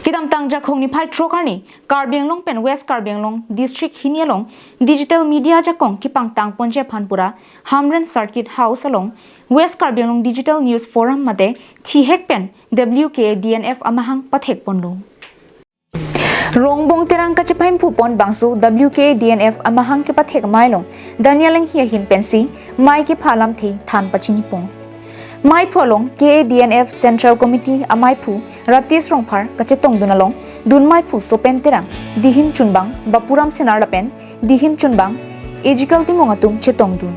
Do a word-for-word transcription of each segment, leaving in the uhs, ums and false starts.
Kedamtang Jakhong niphai throk arni Karbi Anglong pen West Karbi Anglong District hini along digital media ajakong kepangtang ponji aphan pura Hamren Circuit House along West Karbi Anglong Digital News Forum mate thihek pen W K A D N F amahang pathek ponlo. Rongbong Terang kachepahimphu pon bangso W K A D N F amahang kepathek amei along Daniel Enghi ahin pensi mei kepha alamthe than pachini pon. Meiphu along K A D N F Central Committee ameiphu Ratis Rongphar kachetongdun along dun meiphu Sopen Terang, dihin chunbang Bapuram Senar lapen dihin chunbang Ezekiel Timung atum chetongdun.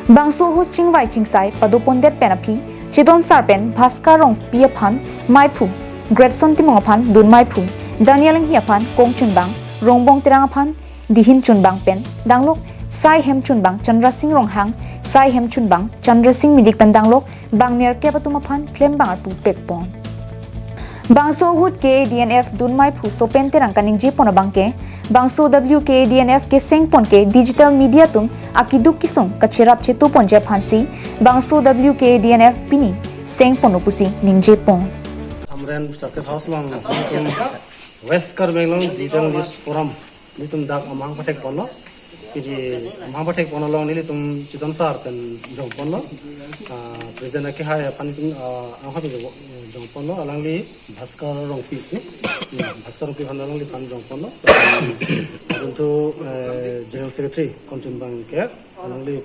Bangso ahut chingvai chingsai padopondet pen aphi chedon sar pen Bhaskar Rongpi aphan meiphu, Gretson Timung aphan dun meiphu, Daniel Enghi aphan kong chunbang, Rongbong Terang aphan dihin chunbang pen danglok, sai hem chunbang Chandra Singh Ronghang, sai hem chunbang Chandra Singh Milik pen danglok bang nerkep atum aphan klembang arpu pekpon. Bangso ahut K A D N F dun meiphu Sopen Terang kaningje pon abangke, bangso W K A D N F keseng pon ke digital media atum akeduk kesung kacherap chetu ponji aphansi bangso W K A D N F pini seng ponlo pusi ningje pon. Hamren Circuit House along West Karbi Anglong Digital News Forum nelitum dak amahang pathek ponlo. Pini amahang pathek pon along nelitum chedon sar pen jong ponlo. Ah, President akehai aphan nelitum, ah, anghap jong, jong ponlo. Alangli Bhaskar Rongpi, eh? Hmm, Bhaskar Rongpi aphan alangliphan jong ponlo. Adun tu, eh, General Secretary kong chunbang ke alangli,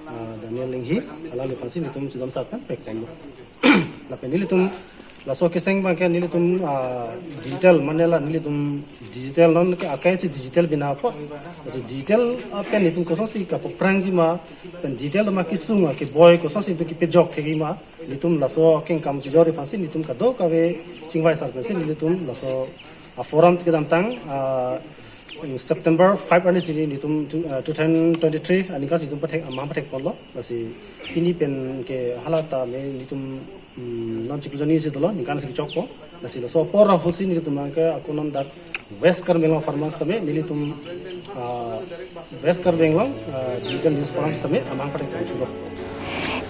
ah, Daniel Enghi, alangliphansi nelitum chedon sar pen pek ponlo. Lapen nelitum laso keseng abangke nelitum, ah, digital mane la nelitum digital non ke akai si digital bina po. Si digital, ah, pen nelitum kosonsi kapaprangji ma, pen digital ma kesung ma keboi kosonsi nelitum kepejok thekji ma, nelitum laso akengkam chejor aphansi nelitum kadokave chingvai sar pensi nelitum laso, ah, forum kedamtang, ah, September five arni si nelitum two, ah, two thousand twenty-three aningkan si nelitum pathek, amahang pathek ponlo. Lasi pini pen ke hala tame nelitum, mm, non chiklo jonni si dolo, ningkan si chokpo. Lasi laso apor ahutsi nelitum abangke ako non dak West Karbi Anglong apharman sitame nelitum, ah, West Karbi Anglong, ah, Digital News Forum sitame amahang pathek pon chulo.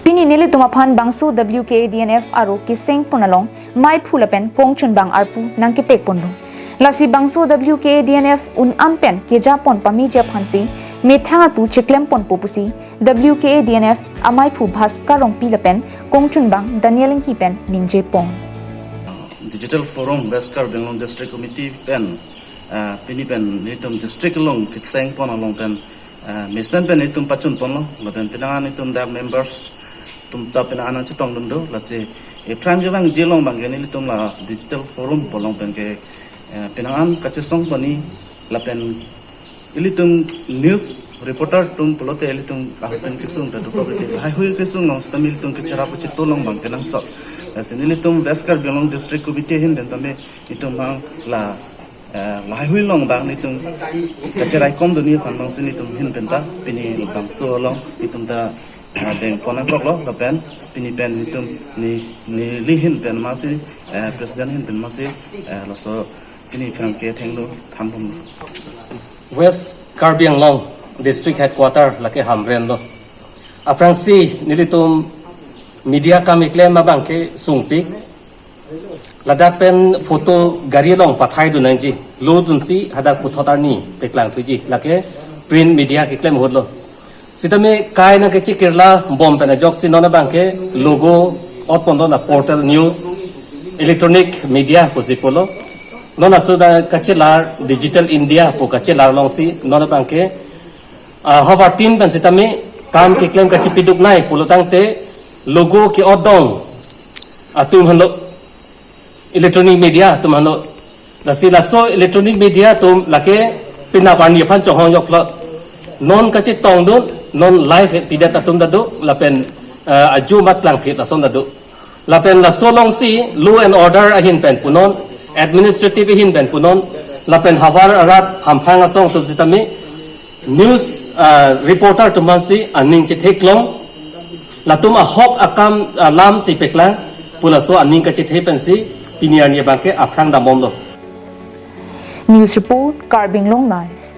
Pini nelitum aphan bangso W K A D N F aro keseng pon along meiphu lapen kong chunbang arpu nangkepek ponlo. Lasi bangso W K A D N F un-an pen keja pon pameji aphansi methang arpu cheklem ponpo pusi W K A D N F ameiphu Bhaskar Rongpi lapen kong chunbang Daniel Enghi pen ningje pon. Digital Forum West Karbi Anglong District Committee pen, ah, pini pen nelitum district along keseng pon along pen, ah, mesen pen nelitum pachun ponlo, lapen penang an nelitum dak members atum ta penang an chetongdun do, lasi ephrang kevangji along abangke nelitum la digital forum pu along pen ke, eh, penang an kachesong pon ni lapen ilitum news reporter atum pulote ilitum ahut pen kesung ta duka bete. Lahaihui kesung along sitame ilitum kecherap chetu along abangke nangsot. Lasi nelitum West Karbi Anglong District Committee ahin pen tame itum abang la, eh, lahaihui along abang nelitum kacheraikom dunji aphan abangsi nelitum ahin pen ta pini bangso along itum ta, eh, deng pon nangkoklo lapen pini pen itum ne, neli ahin pen masi, eh, President ahin pen masi, eh, laso pini aphrang ke thenglo, thanbomlo. West Karbi Anglong District Headquarter lake Hamren lo. Aphrangsi nelitum media kam keklem abangke sungpik. Ladak pen photo gari along pathaidun nangji. Lo dunsi hadak puthot arni paklang thuji. Lake print media keklem ahut lo. Sitame kai nangkachekirla bom pen ajoksi non abangke logo ot pon dona portal news, electronic media pusi pulo. Non aso da kachelar Digital India pu kachelar alongsi non abangke, ah, havar tin pen sitame kam keklem kachepiduk nai pulo tangte logo ke-ot dong atum henlo, electronic media atum henlo. Lasi laso electronic media atum lake penap arni aphan chonghong joklo. Non kachetongdun, non live pidet atum ta do, lapen, eh, ajo mat klangphit lason ta do. Lapen laso alongsi law and order ahin pen punon, administrative ahin pen punon, lapen havar arat hamphang asong atum sitame news, ah, reporter atum aphansi aning chetheklong, latum ahok akam, ah, alamsi paklang pu laso aning kachethe pensi pini arni abangke aphrang dambomlo. News report, Karbi Anglong Live.